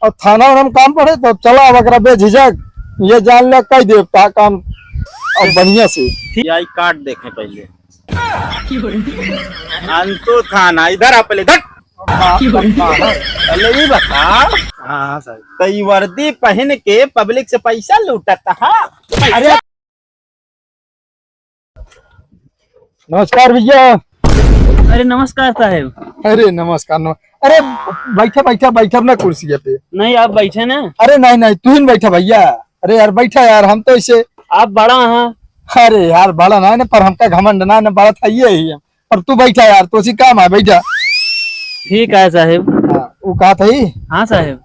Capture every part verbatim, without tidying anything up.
अब थाना वाना में काम पड़े तो चला, अब अगर बेझिझक ये जान ले, कई देव का काम अब बढ़िया से। ठीक, आई कार्ड देखें पहले। अंतु थाना, इधर आ पहले, इधर। पहले ये बता, हाँ, हाँ, सर। तो ये वर्दी पहन के पब्लिक से पैसा लूटत हा? अरे, नमस्कार भैया। अरे नमस्कार साहेब। अरे नमस्कार, नम-, अरे बैठा, बैठा, बैठा ना कुर्सी पे। नहीं, आप बैठे ना। अरे नहीं, नहीं, तू ही बैठा भैया। अरे यार बैठा यार, हम तो ऐसे। आप बड़ा हैं। अरे यार बड़ा ना है ना, पर हमका घमंड ना है ना, बड़ा था ये ही है। पर तू बैठा यार, तो उसी काम है, बैठा। ठीक है साहेब। हाँ, वो कहा था ही। हाँ साहेब।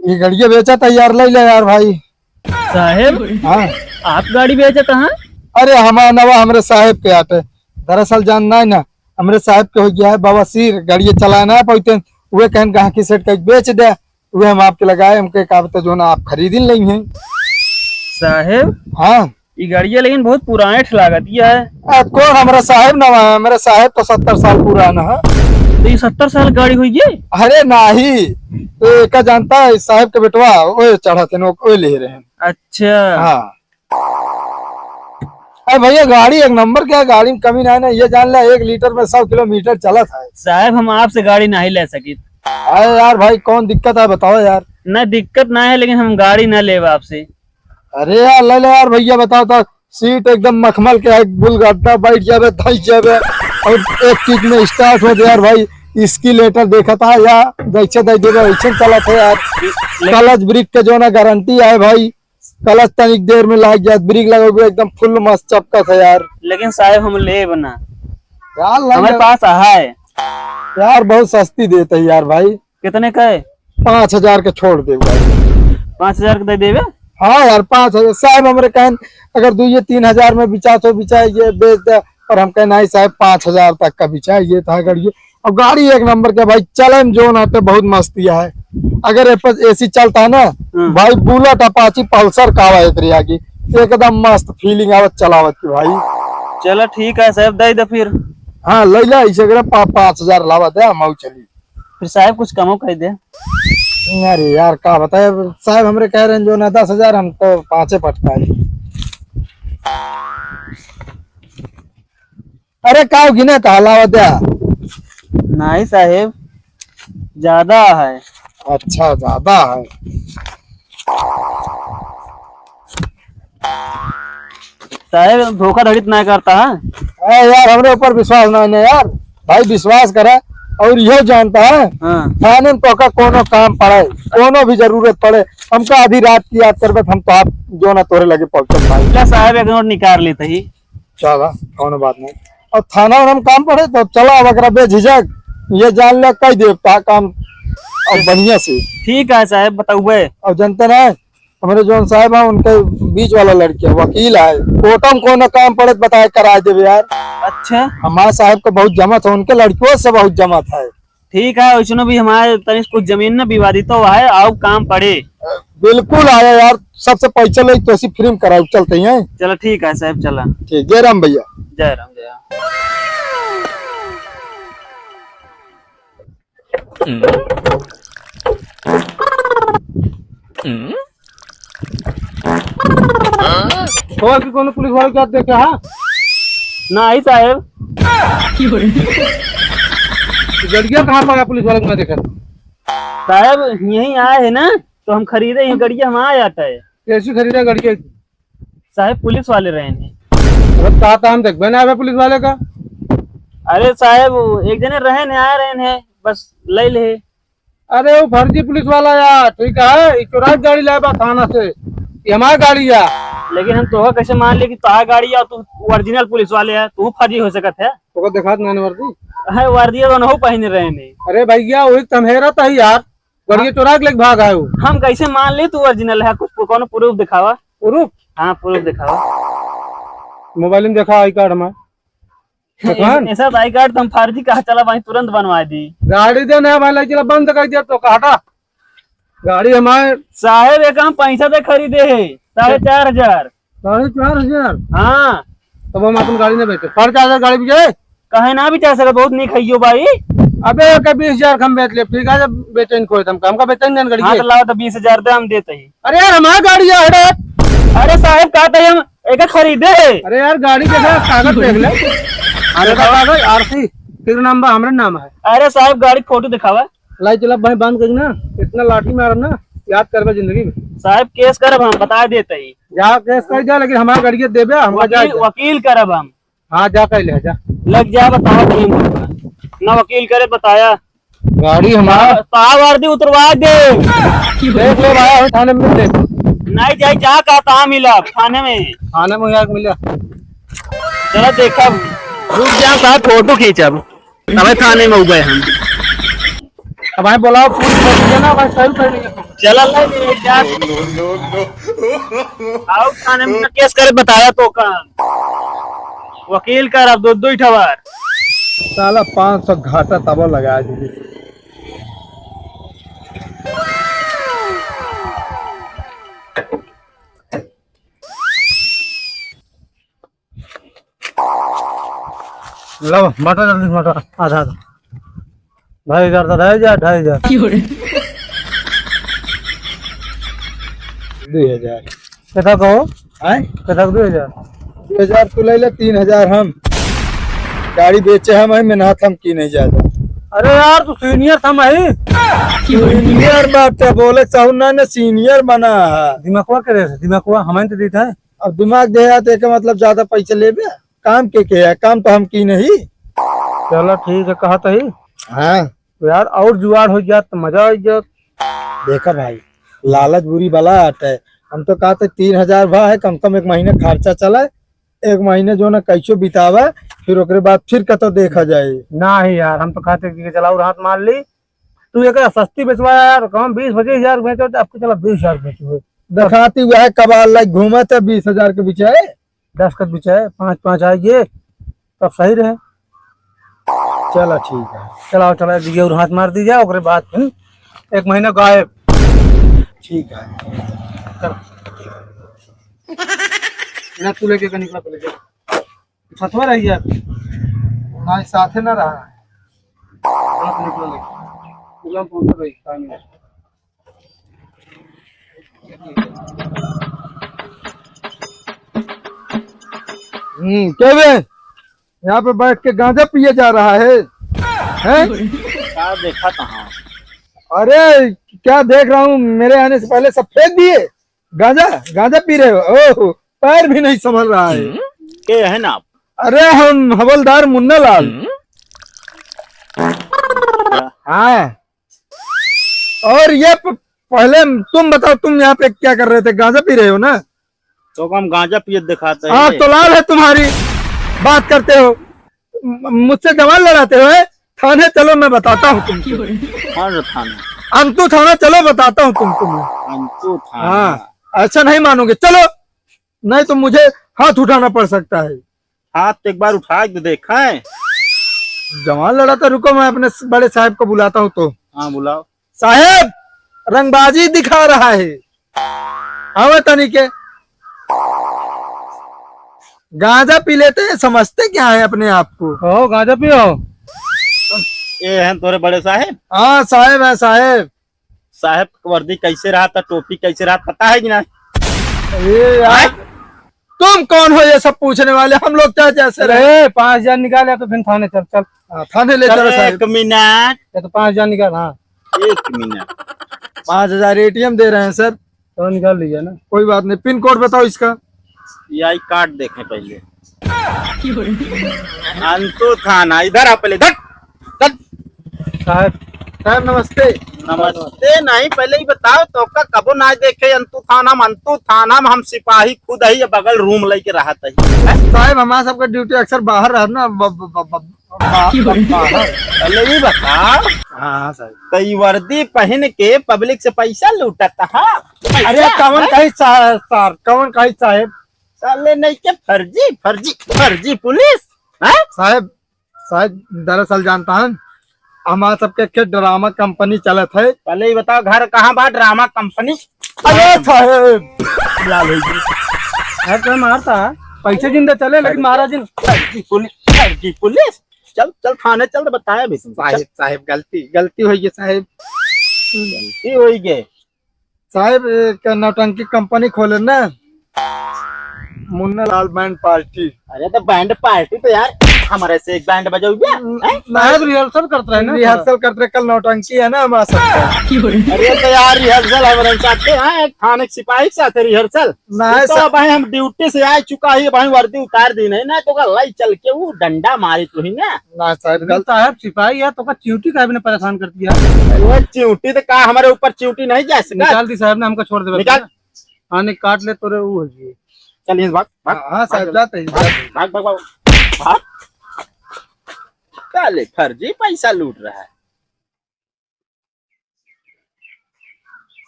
ये गड़िया बेचा था यार, ले ले यार भाई। साहेब, हाँ। आप गाड़ी बेचत हैं? अरे हमारा नवा हमरे साहेब के आटे। दरअसल जान ना है ना, हमरे साहेब के हो गया है बवासीर, गाड़िया चलाए ना पाते। वे कहन गाहकी सेट करके बेच दे, वे हम आपके लगाए, हमके का बता जो ना आप खरीद ही नहीं है। साहेब, हाँ। ई गाड़िया लेकिन बहुत पुराने ठे लागत है। आ, कौन हमरा साहेब नवा है? मेरे साहेब तो सत्तर साल पुराना है। तो ये सत्तर साल गाड़ी हुई ये? अरे नाही, तो एका जानता है, साहेब के बेटवा ओए चढ़ा थे, ओए ले रहे हैं। अच्छा। हाँ। अरे भैया, गाड़ी एक नंबर के है, गाड़ी में कमी ना है ना, ये जान ले, एक लीटर में सौ किलोमीटर चलत है। साहेब, हम आपसे गाड़ी नहीं ले सकित। अरे यार भाई, कौन दिक्कत है बताओ यार। ना दिक्कत ना है, लेकिन हम गाड़ी ना लेब आपसे। अरे यार, ले ले यार भैया, बताओ तो, सीट एकदम मखमल के है, गुलगड्डा, बैठ जाबे, धंस जाबे, और एक किक में स्टार्ट हो जाए यार भाई। इसकी लेटर देखा था या जैसे दे देबे वैसे चलत है यार। ले- क्लच ब्रेक के जो ना गारंटी है भाई, क्लच तनिक देर में लाग जात, ब्रेक लगाबे एकदम फुल मस्त चपकत है यार। लेकिन साहेब हम लेब ना। यार, ले हमारे ले। पास है। यार, बहुत सस्ती देत है यार भाई। कितने का है? पाँच हजार के छोड़ दे भाई। पाँच हजार के दे देबे? हाँ यार, पाँच हजार। साहेब हमरे कहन, अगर दो ये तीन हजार में बिचा तो बिचा, ये बेच दे। और हम कहन, नहीं साहेब, पाँच हजार तक का बिचा, ये था गाड़ी। और गाड़ी एक नंबर के भाई, चले में जो ना तो बहुत मस्ती है। अगर ए पर एसी चलता है ना, हम्म। भाई, बुलेट, अपाची, पल्सर का आवा एकरे आगे, एकदम मस्त फीलिंग आवत चलावत की भाई। चलो ठीक है साहेब, दे दे फिर। हाँ, ले ले, इसे करे पा-, पाँच हजार लावा दे, हम आऊ चली। फिर साहेब कुछ कमो कर दे। अरे यार, का बताए साहेब, हमरे कह रहे हैं जो ना दस हजार, हम तो पाँचे पटकाए। अरे का गिने का हलावा द्या? नहीं साहेब, ज्यादा है। अच्छा, ज्यादा है। साहेब, धोखाधड़ी तो नहीं करता है? अरे यार, हमरे ऊपर विश्वास नहीं है यार। भाई, विश्वास करे और यह जानता है, हाँ। थाने में तोका कोनो काम पड़े, कोनो भी जरूरत पड़े, हमका आधी रात की याद करबे, हम तो आप जो ना तोरे लगे पहुंचत भाई। ला साहेब, एक नोट निकाल लेते ही। चला, कोनो बात नहीं। और थाना वाना में काम पड़े तो चला, अब अकरा बेझिझक ये जान ले, कई देव का काम और बढ़िया से। ठीक है साहेब, बताउबे। और जनते ना, हमरे जौन साहेब हैं, उनके बीच वाला लड़किया वकील है, कोर्ट में कोनो काम पड़े तो बताए, कराए देबे यार। अच्छा। हमारे साहेब को बहुत जमत है, उनके लड़कियों से बहुत जमत है। ठीक है, वैसनो भी हमारे तनी कुछ जमीन ना विवादित हुआ है, आओ काम पड़े। बिल्कुल आया यार, सबसे पैसा ले तो ऐसी फिल्म कराओ, चलते हैं। चलो ठीक है साहेब, चला। ठीक, जय राम भैया। जय राम, जय राम। और भी कोनो पुलिस वाले क्या देखे, हाँ? नहीं साहेब। गड़िया कहाँ पर पुलिस वाले को ना देखे? साहेब, यहीं आए हैं ना, तो हम खरीदे ही गड़िया, हम आए आता है। कैसी खरीदे गड़िया? साहेब, पुलिस वाले रहेन हैं। अब कहा था हम देखबे ना आवे पुलिस वाले का। अरे साहेब, एक जने रहेन हैं, आ रहेन हैं, बस ले ले। अरे वो फर्जी पुलिस वाला यार, ठीक है, ये चुरा के गाड़ी लाए बा थाना से, ये हमार गाड़ी है। लेकिन हम तोहका कैसे मान लिए कि तोहार गाड़ी है, तू ओरिजिनल पुलिस वाले है, तू फर्जी हो सकत है? तोहका देखात नानी वर्दी? है वर्दी तो नहीं पहने रहेन हैं। अरे भैया, वही तम्हेरा था ही यार, गाड़िया चोरा के लेके भाग आए हो। हम कैसे मान ली तू ओरिजिनल है? कुछ कोनो प्रूफ दिखावा। प्रूफ? हाँ, प्रूफ दिखावा। मोबाइल में देखा आई कार्ड हमार। दुकान? ऐसा तो आई कार्ड तो हम फर्जी कहा चला भाई, तुरंत बनवा दी। गाड़ी दे ना भाई, लड़की बंद कर दिया तो कहा था। गाड़ी हमारे साहेब, एक हम पैसा दे खरीदे है, साढ़े चार हजार। साढ़े चार हजार? हाँ। तब हम अपन गाड़ी ना बेचे। साढ़े चार हजार गाड़ी बिके? कहे ना बिचा सके, बहुत नीक है यो भाई। अबे ओके बीस हजार के हम बेच लेब, ठीक है, जब बेचेन कोई तो हमका, हमका बेचेन देन गाड़ी हाँ, के। तो लाओ तो बीस हजार दे, हम देते ही। अरे यार, हमार गाड़ी है, हटे। अरे साहेब, का तो हम एक खरीदे है। अरे यार, गाड़ी देखा, कागज देख ले। अरे कागज, आरसी, तेरे नाम बा, हमरे नाम है। अरे साहेब, गाड़ी फोटो दिखावा। लाई चला भाई, बांध के ना, इतना लाठी मारब ना, याद करबे जिंदगी में। साहेब, केस करब हम, बता देते ही। जा केस कर जा, लेकिन हमार गाड़ी देबे, हमका जा, वकील, जा। वकील करब हम। हाँ, जा कह ले, जा। लग जा, बताओ कहीं ना वकील करे, बताया। गाड़ी हमारा। ताव वर्दी उतरवा दे। देख ले भाई, हम थाने में मिल ले। नहीं जाई, जा का ताव मिला थाने में। थाने में यार मिला। चलो देखब। रुक जा, साहब, फोटो खींचब। तबे थाने में उबे हम। अब भाई बोलाओ, पूछ लिया ना भाई, सही कर लिया। चला ले, ले, जा। आओ थाने में केस करे, बताया तो का। वकील का रब दो, दो ही ठवार। साला पाँच सौ घाटा तबो लगा दीजिए। लो, बांटो जल्दी से, बांटो, आधा, आधा। ढाई हजार तो ढाई हजार, ढाई हजार। क्यों रे? दुई हजार। केथा कहो? आय? केथा दुई हजार? दुई हजार तू ले ले, तीन हजार हम। गाड़ी बेचे हम, है मेहनत हम की नहीं ज्यादा। अरे यार, तू senior था भाई। Senior बात है, बोले चाहू ना, ना senior बना है। दिमागवा के रे, दिमागवा हमारे तो देता है। अब दिमाग दे यार, तो एके मतलब ज्यादा पैसा लेबे? काम के के है? काम तो हम की नहीं। चलो ठीक है, कहा तो ही। हाँ। तो यार, और जुगाड़ हो जात तो मजा आ जात। देखा भाई, लालच बुरी बला आत है। हम तो कहते तीन हजार भा है, कम से कम एक महीने खर्चा चले, एक महीने जो ना कैसो बितावे, फिर ओकरे बाद फिर कतो देखा जाए। नहीं यार, हम तो कहते कि चलाओ, रात मार ली, तू एक सस्ती बेचवा यार, कम बीस पच्चीस हजार बेचो, तो आपको चला बीस हजार बेचो। दिखाती हुआ है कबाल लाइक घूमत है बीस हजार के बिचाए। दस कत बिचाए, पाँच पाँच आइए, तब सही रहे। चला ठीक है। चलाओ, चला दीजिए और हाथ मार दीजिए, ओकरे बाद फिर एक महीना गायब। ठीक है। चल। ना तू लेके के निकला पहले, जा। साथ में रहिए। नहीं, साथे ना रहा है। आप निकलो लेके। पूरा फोन पे रही, काम है। हम्म, क्या बे? यहाँ पे बैठ के गांजा पिए जा रहा है, हैं? क्या देखा कहाँ? अरे, क्या देख रहा हूँ, मेरे आने से पहले सब फेंक दिए। गांजा, गांजा पी रहे हो? ओह, पैर भी नहीं संभल रहा है। हम्म, के है ना आप? अरे, हम हवलदार मुन्ना लाल। हम्म। हाँ। और ये प-, पहले तुम बताओ, तुम यहाँ पे क्या कर रहे थे? गांजा पी रहे हो ना? तो हम गांजा पिए दिखाते हैं। आँख तो लाल है तुम्हारी, बात करते हो, म-, मुझसे जबान लड़ाते हो, हैं? थाने चलो, मैं बताता हूँ तुमको। कौन सा थाना? अंतु थाना चलो, बताता हूँ तुम, तुम्हें। अंतु थाना। हाँ, ऐसा नहीं मानोगे, चलो, नहीं तो मुझे हाथ उठाना पड़ सकता है। हाथ तो एक बार उठा के देखें। जबान लड़ाते, रुको, मैं अपने स-, बड़े साहब को बुलाता हूँ तो। हाँ, बुलाओ। साहेब, रंगबाजी दिखा रहा है। आवे तनी के। गांजा पी लेते हैं, समझते क्या है अपने आप को? कहो, गांजा पियो। ये हैं तोरे बड़े साहेब? हाँ, साहेब है, साहेब। साहेब के वर्दी कैसे रहा था, टोपी कैसे रहा, पता है कि ना? अरे यार, हैं? तुम कौन हो ये सब पूछने वाले? हम लोग क्या जैसे रहे? अरे, पाँच हजार निकाल या तो फिर थाने चल, चल। हाँ, थाने ले चल, चलो साहेब। एक मिनट। या तो पाँच हजार निकाल, हाँ। एक मिनट। पाँच हजार एटीएम दे रहे हैं सर। तो निकाल लीजिए ना। कोई बात नहीं, पिन कोड बताओ इसका। ये आई कार्ड देखें पहले। अंतु थाना, इधर आ पहले, इधर, इधर। साहब, साहब नमस्ते। नमस्ते नहीं, पहले ही बताओ, तोका कबो ना देखे अंतु थाना में, अंतु थाना में हम सिपाही खुद है, ये बगल रूम लेके रहत है। साहब, हमारा सबका ड्यूटी अक्सर बाहर रहत ना, ब-, ब-, ब-, ब-, बा-, ब-, बाहर। पहले ही बताओ। हाँ, हाँ, साहब। तो ये वर्दी पहन के पब्लिक से पैसा लूटत हा? अरे, पैसा, कौन हैं? कही सा-, सर, कौन कही साहेब? साले नहीं के फर्जी, फर्जी, फर्जी पुलिस, हैं? साहेब, साहेब, दरअसल जानता है, हमारा सबके के ड्रामा कंपनी चलत है। पहले ही बताओ, घर कहाँ बा ड्रामा कंपनी? अरे साहेब, लाल हो गई। अरे तो मारता है, पैसे जिंदा चले, लेकिन महाराज जी फर्जी पुलिस, फर्जी पुलिस। चल, चल थाने चल, तो बताया भी तुमको। साहेब, साहेब, गलती, गलती होइ गई साहेब। गलती होइ गई। साहेब, एक नौटंकी कंपनी खोले ना, मुन्ना लाल बैंड पार्टी। अरे तो बैंड पार्टी तो यार हमारे से एक बैंड बजाओ क्या? हैं? साहेब, रिहर्सल करत रहे ना। रिहर्सल करत रहे, कल नौटंकी है ना हमारे साथ। अरे तो यार रिहर्सल हमारे साथ थे, हाँ, एक थाने के सिपाही के साथ रिहर्सल। ना तो साहब। भाई हम ड्यूटी से आ चुका है भाई, वर्दी उतार दी नहीं ना तो लाई चल के वो डंडा मारी तू ही ना। ना साहब, गलत। साहब सिपाही है तो का च्यूटी का भी ने परेशान कर दिया। वो च्यूटी तो का हमारे ऊपर च्यूटी नहीं जा सका। निकाल दी साहब ने, हमका छोड़ दे निकाल। हाँ, नहीं काट ले तोरे वो हो गई। चल, यहाँ से भाग, भाग, हाँ, हाँ, भाग साहब, जल्दी। जाते हैं, जाते हैं। भाग, भाग, भाग, भाग। साले फर्जी पैसा लूट रहा है।